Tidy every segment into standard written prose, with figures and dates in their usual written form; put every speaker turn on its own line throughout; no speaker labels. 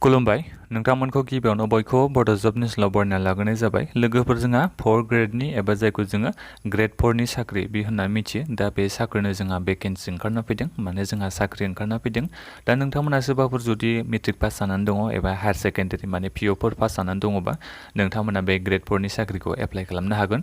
खुलुमबाय नोंथांमोनखौ गिबियावनो बयखौबो बड' जब निउसलाव बरायना लाग्रोनाय जाबाय। लोगोफोर जोंहा 4 ग्रेडनि एबा जायखौ जोङो ग्रेड 4नि साख्रि बे होनना मिथियो। दा बे साख्रिनो जोंहा भेकेन्सि ओंखारना फैदों, माने जोंहा साख्रि ओंखारना फैदों। दा नोंथांमोना सोरबाफोर जुदि मेट्रिक पास जानानै दङ एबा हायार सेकेन्डारि माने पिअ'फोर पास जानानै दङबा नोंथांमोना बे ग्रेड 4नि साख्रिखौ एप्लाइ खालामनो हागोन।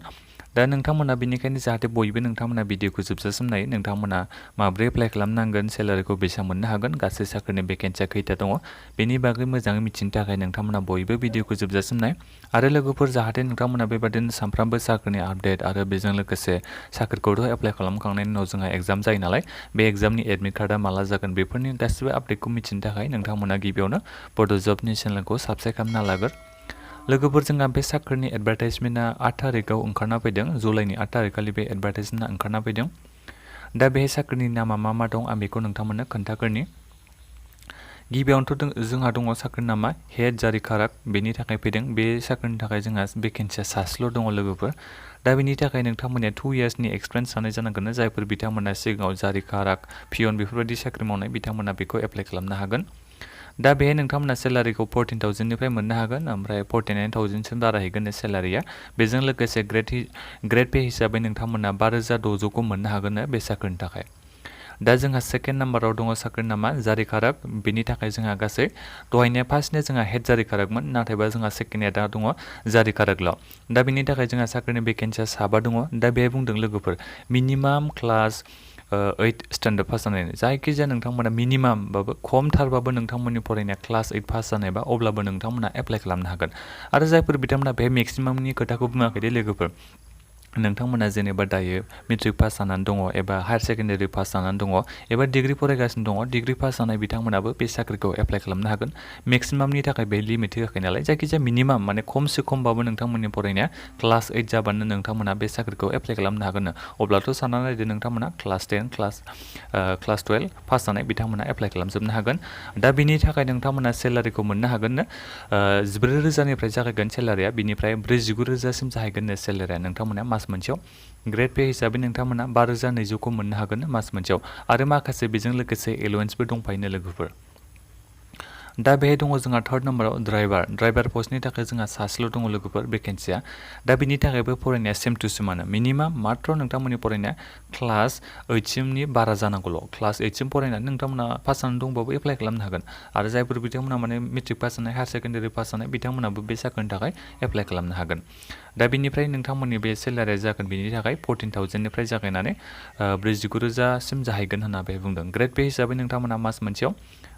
दा नोंथांमोना बेनिखायनो जाहाथे बयबो नोंथांमोना भिडिअखौ जोबजासिम नायो, नोंथांमोना माब्रै एप्लाइ खालामनांगोन, सेलारिखौ बेसेबां मोननो हागोन, गासै साख्रिनि भेकेन्सिया खैथा दङ बेनि बागै मोजाङै मिथिनो थाखाय नोंथांमोना बयबो भिडिअखौ जोबजासिम नाय। आरो लोगोफोर जाहाथे नोंथांमोना बेबादिनो सानफ्रामबो साख्रिनि आपडेट आरो बेजों लोगोसे साख्रिखौथ' एप्लाइ खालामखांनायनि उनाव जोंहा एग्जाम जायो नालाय, बे एग्जामनि एडमिट कार्डआ माला जागोन बेफोरनि गासिबो आपडेटखौ मिथिनो थाखाय नोंथांमोना गिबियावनो बड' जबनि चेनेलखौ साबस्क्राइब खालामना लाग्रो। लोगोफोर जोंहा बे साख्रिनि एडभार्टाइजमेन्टआ 8 थारिखआव ओंखारना फैदों, जुलाइनि 8 थारिखखालि बे एडभार्टाइजमेन्टआ ओंखारना फैदों। दा बे साख्रिनि नामा मा दं आं बेखौ नोंथांमोननो खोन्थाग्रोनि। गिबियावनोथ' जोंहा दङ साख्रिनि नामा हेड जारिखाराग, बेनि थाखाय फैदों। बे साख्रिनि थाखाय जोंहा भेकेन्सिया सासेल' दङ लोगोफोर। दा बेनि थाखाय नोंथांमोननिया 2 इयार्सनि एक्सपिरियेन्स थानाय जानांगोन। जायफोर बिथांमोना सिगाङाव जारिखाराग, पियन बेफोरबायदि साख्रि मावनाय बिथांमोना बेखौ एप्लाइ खालामनो हागोन। दा बेहाय नोंथांमोना सेलारिखौ 14,000निफ्राय मोननो हागोन, ओमफ्राय 49,000सिम बारायहैगोन सेलारिया। बेजों लोगोसे ग्रेड पे हिसाबै नोंथांमोना 5,600खौ मोननो हागोन बे साख्रिनि थाखाय। दा जोंहा सेकेन्ड नाम्बाराव दङ साख्रिनि नामा जारिखाराग, बेनि थाखाय जोंहा गासै दहायनिया फार्स्टनिया जोंहा हेड जारिखारागमोन, नाथायबा जोंहा सेकेन्डनिया दा दङ जारिखारागल'। दा बेनि थाखाय जोंहा साख्रिनि भेकेन्सिया 7 दङ। दा बेहाय बुंदों लोगोफोर मिनिमाम क्लास 8 स्टेन्डार्ड पास जानाय, जायखिजाया नोंथांमोना मिनिमामबाबो खमथारबाबो नोंथांमोननि फरायनाया क्लास 8 पास जानायबा अब्लाबो नोंथांमोना एप्लाइ खालामनो हागोन। आरो जायफोर बिथांमोना बे मेक्सिमामनि खोथाखौ बुङाखै दे लोगोफोर, नोंथांमोना जेनेबा दायो मेट्रिक पास जानानै दङ एबा हायार सेकेन्डारि पास जानानै दङ एबा डिग्रि फरायगासिनो दङ, डिग्रि पास जानाय बिथांमोनाबो बे साख्रिखौ एप्लाइ खालामनो हागोन। मेक्सिमामनि थाखाय बे लिमिट होआखै नालाय, जायखिजाया मिनिमाम माने खमसे खमबाबो नोंथांमोननि फरायनाया क्लास 8 जाबानो नोंथांमोना बे साख्रिखौ एप्लाइ खालामनो हागोन। अब्लाथ' सानना नायदो नोंथांमोना क्लास 10 क्लास 12 पास जानाय बिथांमोना एप्लाइ खालामजोबनो हागोन। दा बिनि थाखाय नोंथांमोना सेलारिखौ मोननो हागोननो 14,000निफ्राय जागायगोन सेलारिया, बिनिफ्राय 49,000सिम जाहैगोन सेलारिया नोंथांमोना मास मोनसेयाव। ग्रेड पे हिसाबै नोंथांमोना 5,200खौ मोननो हागोन मास मोनसेयाव। आरो माखासे बेजों लोगोसे एलाउन्सबो दंफायो लोगोफोर। दा बेहाय दङ जोंहा थार्ड नाम्बाराव ड्राइभार पस्टनि थाखाय जोंहा सासेल' दङ लोगोफोर भेकेन्सिया। दा बिनि थाखायबो फरायनाया सेम टु सेमानो, मिनिमाम मात्र नोंथांमोननि फरायनाया क्लास 8सिमनि बारा जानांगौल'। क्लास 8सिम फरायनानै नोंथांमोना पास जानानै दंबाबो एप्लाइ खालामनो हागोन। आरो जायफोर बिथांमोना माने मेट्रिक पास जानाय, हायार सेकेन्डारि पास जानाय बिथांमोनाबो बे साख्रिनि थाखाय एप्लाइ खालामनो हागोन। दा बिनिफ्राय नोंथांमोननि बे सेलारिया जागोन बेनि थाखाय 14,000निफ्राय जागायनानै 49,000सिम जाहैगोन होनना बे बुंदों। ग्रेड पे हिसाबै नोंथांमोना मास मोनसेयाव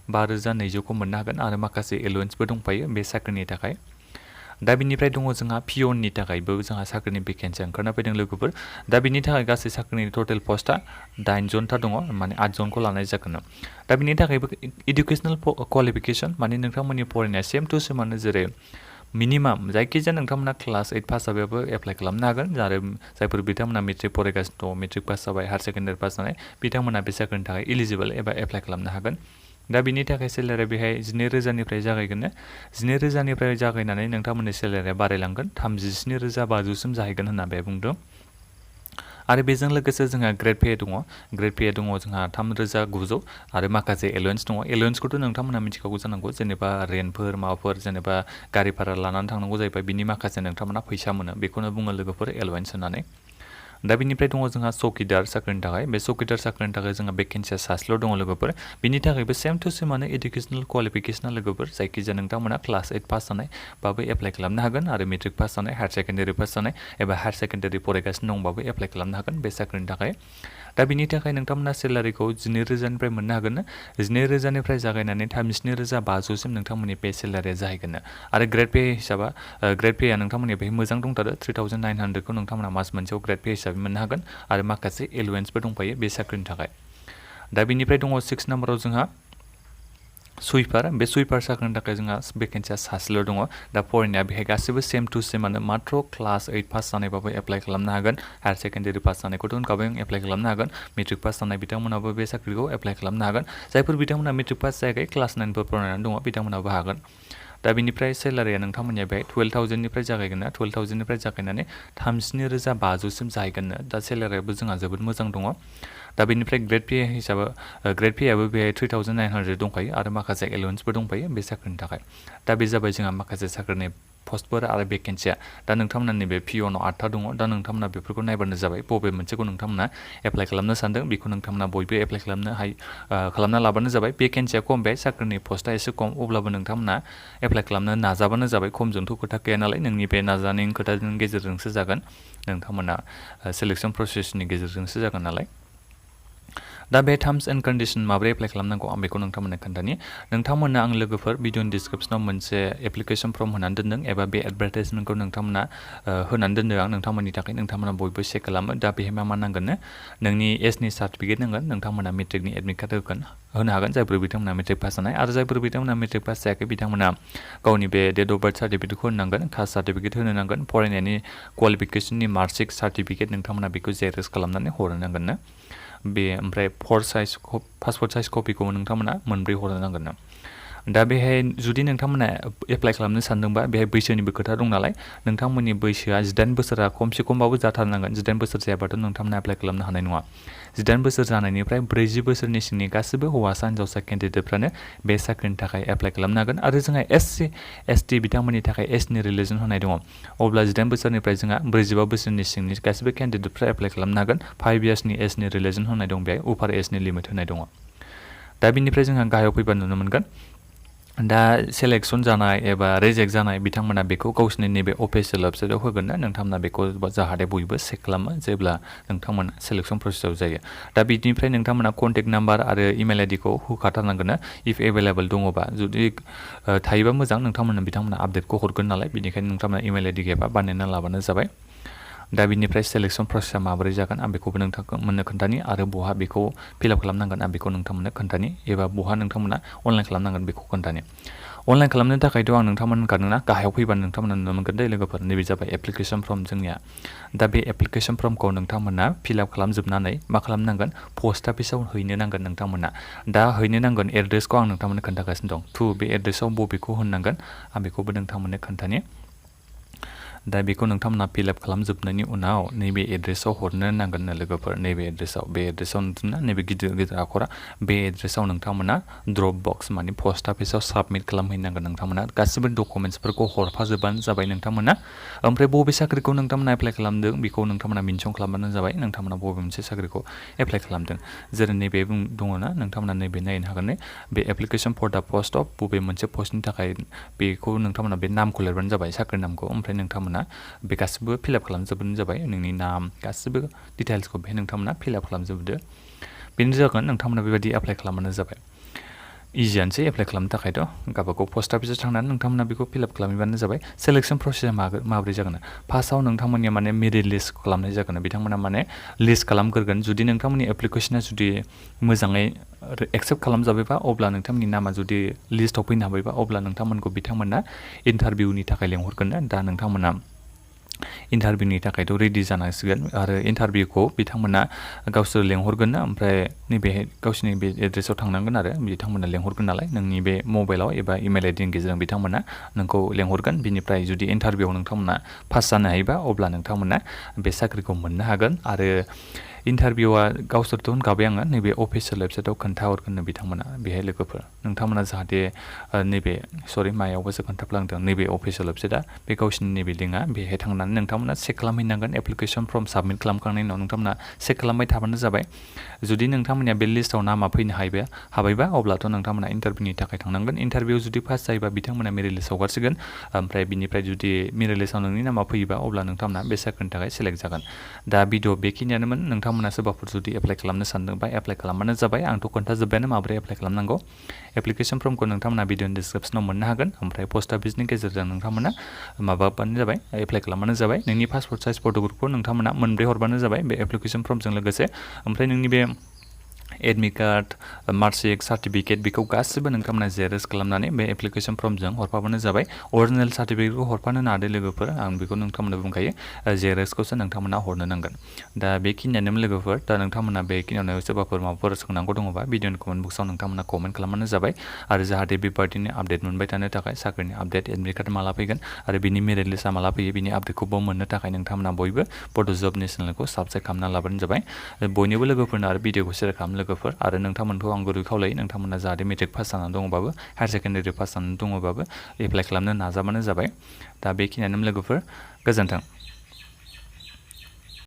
5,200खौ मोननो हागोन आरो माखासे एलाउन्सबो दंफायो बे साख्रिनि थाखाय। दा बिनिफ्राय दङ जोंहा पियननि थाखायबो जोंहा साख्रिनि भेकेन्सि ओंखारना फैदों लोगोफोर। दा बिनि थाखाय गासै साख्रिनि टटेल पस्टआ 8 जनथा दङ, माने 8 जनखौ लानाय जागोन। दा बिनि थाखायबो इडुकेसनेल क्वालिफिकेसन माने नोंथांमोननि फरायनाया सेम टु सेमानो, जेरै मिनिमाम जायखिजाया नोंथांमोना क्लास 8 पास जाबाबो एप्लाइ खालामनो हागोन। आरो जायफोर बिथांमोना मेट्रिक फरायगासिनो दङ, मेट्रिक पास जाबाय, हायार सेकेन्डारि पास जानाय बिथांमोना बे साख्रिनि थाखाय इलिजिबोल एबा एप्लाइ खालामनो हागोन। दा बिनि थाखाय सेलारिया बेहाय 19,000निफ्राय जागायगोन। 19,000निफ्राय जागायनानै नोंथांमोननि सेलारिया बारायलांगोन 37,500सिम जाहैगोन होनना बे बुंदों। आरो बेजों लोगोसे जोंहा ग्रेड पे दङ। ग्रेड पे दङ जोंहा 3,900 आरो माखासे एलाउन्स दङ। एलाउन्सखौथ' नोंथांमोना मिथिखागौ जानांगौ, जेनेबा रेन्टफोर माबाफोर जेनेबा गारि भारा लानानै थांनांगौ जायोबा बिनि माखासे नोंथांमोना फैसा मोनो, बेखौनो बुङो लोगोफोर एलाउन्स होननानै। दा बिनिफ्राय दङ जोंहा चौकिदार साख्रिनि थाखाय। बे चौकिदार साख्रिनि थाखाय जोंहा भेकेन्सिया सासेल' दङ लोगोफोर। बिनि थाखायबो सेम टु सेमानो इडुकेसनेल क्वालिफिकेसना लोगोफोर, जायखिजाया नोंथांमोना क्लास 8 पास जानायबाबो एप्लाइ खालामनो हागोन आरो मेट्रिक पास जानाय, हायार सेकेन्डारि पास जानाय एबा हायार सेकेन्डारि फरायगासिनो दंबाबो एप्लाइ खालामनो हागोन बे साख्रिनि थाखाय। दा बिनि थाखाय नोंथांमोना सेलारिखौ 19,000निफ्राय मोननो हागोन। 19,000निफ्राय जागायनानै 37,500सिम नोंथांमोननि पे सेलारिया जाहैगोन। आरो ग्रेड पे हिसाबा ग्रेड पेया नोंथांमोननि बेहाय मोजां दंथारो, 3,900खौ नोंथांमोना मास मोनसेयाव ग्रेड पे हिसाबै मोननो हागोन आरो माखासे एलाउन्सबो दंफायो बे साख्रिनि थाखाय। दा बिनिफ्राय दङ 6 नाम्बाराव जोंहा सुइपार। बे सुइपार साख्रिनि थाखाय जोंहा भेकेन्सिया सासेल' दङ। दा फरायनाया बेहाय गासैबो सेम टु सेमानो, मात्र क्लास 8 पास जानायबाबो एप्लाइ खालामनो हागोन। हायार सेकेन्डारि पास जानायखौथ' होनखाबाय आं एप्लाइ खालामनो हागोन। मेट्रिक पास जानाय बिथांमोनाबो बे साख्रिखौ एप्लाइ खालामनो हागोन। जायफोर बिथांमोना मेट्रिक पास जायाखै, क्लास 9फोर फरायनानै दङ बिथांमोनाबो हागोन। दा बिनिफ्राय सेलारिया नोंथांमोननिया बे 12,000 निफ्राय जागायगोन ना 12,000 निफ्राय जागायनानै 37,500 सिम जाहैगोन दा सेलारियाबो जोंहा जोबोद मोजां दङ दा बेनिफ्राय ग्रेड पे हिसाबै ग्रेड पेआबो बे 3,900 दंखायो आरो माखासे एलाउन्सबो दंफायो बे साख्रिनि थाखाय दा बे जाबाय जोंहा माखासे साख्रिनि पस्टफोर आरो भेकेन्सिया दा नोंथांमोना नैबे पिअनाव 8था दङ दा नोंथांमोना बेफोरखौ नायबानो जाबाय बबे मोनसेखौ नोंथांमोना एप्लाइ खालामनो सानदों बेखौ नोंथांमोना बयबो एप्लाइ खालामना लाबानो जाबाय भेकेन्सिया खम बे साख्रिनि पस्टआ एसे खम अब्लाबो नोंथांमोना एप्लाइ खालामनो नाजाबानो जाबाय खमजोंथ' खोथा गैया नालाय नोंनि बे नाजानायनि खोथानि गेजेरजोंसो जागोन नोंथांमोना सेलेक्सन प्रसेसनि गेजेरजोंसो जागोन नालाय दा बे टार्म्स एन्ड कन्डिशन माबोरै एप्लाइ खालामनांगौ आं बेखौ नोंथांमोननो खोन्थानि नोंथांमोननो आं लोगोफोर भिडिअनि डिसक्रिपसनाव मोनसे एप्लिकेसन फर्म होनानै दोनदों एबा बे एडभार्टाइजमेन्टखौ नोंथांमोना होनानै दोनदों आं नोंथांमोननि थाखाय नोंथांमोना बयबो चेक खालामो दा बेहाय मा नांगोननो नोंनि एजनि सार्टिफिकेट नांगोन नोंथांमोना मेट्रिकनि एडमिट कार्ड होनो हागोन जायफोर बिथांमोना मेट्रिक पास जानाय आरो जायफोर बिथांमोना मेट्रिक पास जायाखै बिथांमोना गावनि बे डेट अफ बार्थ सार्टिफिकेटखौ होनांगोन कास्ट सार्टिफिकेट होनो नांगोन फरायनायनि क्वालिफिकेसननि मार्कशिट सार्टिफिकेट नोंथांमोना बेखौ जेरक्स खालामनानै हरनो नांगोन बे ओमफ्राय पासपर्ट साइज कपिखौ नोंथांमोना 2 हरनो नांगोन दा बेहाय जुदि नोंथांमोना एप्लाइ खालामनो सानदोंबा बेहाय बैसोनिबो खोथा दं नालाय नोंथांमोननि बैसोआ 18 बोसोरा खमसे खमबाबो जाथारनांगोन 18 बोसोर जायाबाथ' नोंथांमोना एप्लाइ खालामनो हानाय नङा 18 बोसोर जानायनिफ्राय 40 बोसोरनि सिंनि गासैबो हौवासा हिन्जावसा केन्डिडेटफ्रानो बे साख्रिनि थाखाय एप्लाइ खालामनो हागोन आरो जोंहा SC ST बिथांमोननि थाखाय एजनि रिलेसन होनाय दङ अब्ला 18 बोसोरनिफ्राय जोंहा 45 बोसोरनि सिंनि गासैबो केन्डिडेटफ्रा एप्लाइ खालामनो हागोन 5 इयार्सनि एजनि रिलेसन होनाय दं बेहाय अफार एजनि लिमिट होनाय दङ दा बिनिफ्राय जोंहा गाहायाव फैबा नुनो मोनगोन दा सेलेक्सन जानाय एबा रिजेक्ट जानाय बिथांमोना बेखौ गावसोरनि नैबे अफिसियेल वेबसाइटआव होगोन ना नोंथांमोना बेखौ जाहाथे बयबो चेक खालामो जेब्ला नोंथांमोना सेलेक्सन प्रसेसआव जायो दा बिनिफ्राय नोंथांमोना कन्टेक्ट नाम्बार आरो इमेल आइडिखौ होखाथारनांगोन इफ एभेलेबल दङबा जुदि थायोबा मोजां नोंथांमोना बिथांमोना आपडेटखौ हरगोन नालाय बेनिखायनो नोंथांमोना इमेल आइडि गैयाबा बानायना लाबानो जाबाय दा बिनिफ्राय सेलेक्सन प्रसेसआ माबोरै जागोन आं बेखौबो नोंथांमोननो खोन्थानि आरो बहा बेखौ फिलआप खालामनांगोन आं बेखौ नोंथांमोननो खोन्थानि एबा बहा नोंथांमोना अनलाइन खालामनांगोन बेखौ खोन्थानि अनलाइन खालामनो थाखायथ' आं नोंथांमोन होनखादोंना गाहायाव फैबानो नोंथांमोना नुनो मोनगोन दे लोगोफोर नैबे जाबाय एप्लिकेसन फर्म जोंनिया दा बे एप्लिकेसन फर्मखौ नोंथांमोना फिलआप खालामजोबनानै मा खालामनांगोन पस्ट अफिसाव हैनो नांगोन नोंथांमोना दा हैनो नांगोन एड्रेसखौ आं नोंथांमोननो खोन्थागासिनो दं बे एड्रेसाव बबेखौ होनांगोन आं बेखौबो नोंथांमोननो खोन्थानि दा बेखौ नोंथांमोना फिलआप खालामजोबनायनि उनाव नैबे एड्रेसाव हरनो नांगोन लोगोफोर नैबे एड्रेसाव नुदोंना नैबे गिदिर गिदिर आखरा बे एड्रेसाव नोंथांमोना ड्रप बक्स माने पस्ट अफिसाव साबमिट खालामहैनांगोन नोंथांमोना गासिबो डकुमेन्ट्सफोरखौ हरफाजोबबानो जाबाय नोंथांमोना ओमफ्राय बबे साख्रिखौ नोंथांमोना एप्लाइ खालामदों बेखौ नोंथांमोना मेनसन खालामबानो जाबाय नोंथांमोना बबे मोनसे साख्रिखौ एप्लाइ खालामदों जेरै नैबे दङना नोंथांमोना नैबे नायनो हागोन बे एप्लिकेसन फर दा पस्ट अफ बबे मोनसे पस्टनि थाखाय बेखौ नोंथांमोना बे नामखौ लिरबानो जाबाय साख्रि नामखौ ओमफ्राय नोंथांमोना बे गासिबो फिलआप खालामजोबबानो जाबाय नोंनि नाम गासिबो डिटेल्सखौ बे नोंथांमोना फिलआप खालामजोबदो बेनो जागोन नोंथांमोना बेबायदि एप्लाइ खालामबानो जाबाय इजियानोसै एप्लाइ खालामनो थाखायथ' गावबागाव पस्ट अफिसाव थांनानै नोंथांमोना बेखौ फिलआप खालामबानो जाबाय सेलेक्सन प्रसेसआ माबोरै जागोन फार्स्टआव नोंथांमोननिया माने मेरिट लिस्ट खालामनाय जागोन बिथांमोना माने लिस्ट खालामग्रोगोन जुदि नोंथांमोननि एप्लिकेसना जुदि मोजाङै एक्सेप्ट खालामजाबायबा अब्ला नोंथांमोननि नामा जुदि लिस्टआव फैनो हाबायबा अब्ला नोंथांमोनखौ बिथांमोना इन्टारभिउनि थाखाय लेंहरगोन दा नोंथांमोना इन्टारभिउनि थाखायथ' रेडि जानांसिगोन आरो इन्टारभिउखौ बिथांमोना गावसोर लेंहरगोन ना ओमफ्राय नैबे गावसोरनि बे एड्रेसाव थांनांगोन आरो बिथांमोना लेंहरगोन नालाय नोंनि बे मबाइलाव एबा इमेल आइडिनि गेजेरजों बिथांमोना नोंखौ लेंहरगोन बिनिफ्राय जुदि इन्टारभिउआव नोंथांमोना पास जानो हायोबा अब्ला नोंथांमोना बे साख्रिखौ मोननो हागोन आरो इन्टारभिउआ गावसोरथ' होनखाबाय आङो नैबे अफिसियेल वेबसाइटआव खोन्थाहरगोन बिथांमोना बेहाय लोगोफोर नोंथांमोना जाहाथे नैबे मायावबासो खोन्थाफ्लांदों नैबे अफिसियेल वेबसाइटआ बे गावसिनि नैबे लिंकआ बेहाय थांनानै नोंथांमोना चेक खालामहैनांगोन एप्लिकेसन फर्म साबमिट खालामखांनायनि उनाव नोंथांमोना चेक खालामबाय थाबानो जाबाय जुदि नोंथांमोननिया बे लिस्टआव नामा फैनो हाबायबा अब्लाथ' नोंथांमोना इन्टारभिउनि थाखाय थांनांगोन इन्टारभिउ जुदि पास जायोबा बिथांमोना मेरिट लिस्ट हगारसिगोन ओमफ्राय बिनिफ्राय जुदि मेरिट लिस्टआव नोंनि नामा फैयोबा अब्ला नोंथांमोना बे साख्रिनि थाखाय सेलेक्ट जागोन दा भिडिअ बेखिनियानोमोन नोंथांमोना सोरबाफोर जुदि एप्लाइ खालामनो सानदोंबा एप्लाइ खालामबानो जाबाय आंथ' खोन्थाजोब्बायानो माबोरै एप्लाइ खालामनांगौ एप्लिकेसन फर्मखौ नोंथांमोना भिडिअनि डिसक्रिपसनाव मोननो हागोन ओमफ्राय पस्ट अफिसनि गेजेरजों नोंथांमोना माबाबानो जाबाय एप्लाइ खालामबानो जाबाय नोंनि पासपर्ट साइज फट'ग्राफखौ नोंथांमोना 2 हरबानो जाबाय बे एप्लिकेसन फर्मजों लोगोसे ओमफ्राय नोंनि बे एडमिट कार्ड मार्कशीट सार्टिफिकेट बेखौ गासिबो नोंथांमोना जेरक्स खालामनानै बे एप्लिकेसन फर्मजों हरफाबानो जाबाय अरिजिनेल सार्टिफिकेटखौ हरफानो नाङा लोगोफोर आं बेखौ नोंथांमोननो बुंखायो जेरक्सखौसो नोंथांमोना हरनो नांगोन दा बेखिनियानो लोगोफोर दा नोंथांमोना बेखिनियावनो सोरबाफोर माबाफोर सोंनांगौ दङबा भिडिअनि कमेन्ट बक्सआव नोंथांमोना कमेन्ट खालामबानो जाबाय आरो जाहाथे बेबायदिनो आपडेट मोनबाय थानो थाखाय साख्रिनि आपडेट एडमिट कार्ड माला फैगोन आरो बिनि मेरिट लिस्टआ माला फैयो बिनि आपडेटखौबो मोननो थाखाय नोंथांमोना बयबो बड' जबनि चेनेलखौ साबस्क्राइब खालामना लाबानो जाबाय बयनिबो लोगोफोरनो आरो भिडिअखौ शेयार खालाम लोगोफोर आरो नोंथांमोनखौ आं गुरै खावलायो नोंथांमोना जाहाथे मेट्रिक पास जानानै दङबाबो हायार सेकेन्डारि पास जानानै दङबाबो एप्लाइ खालामनो नाजाबानो जाबाय दा बेखिनियानो लोगोफोर गोजोन्थों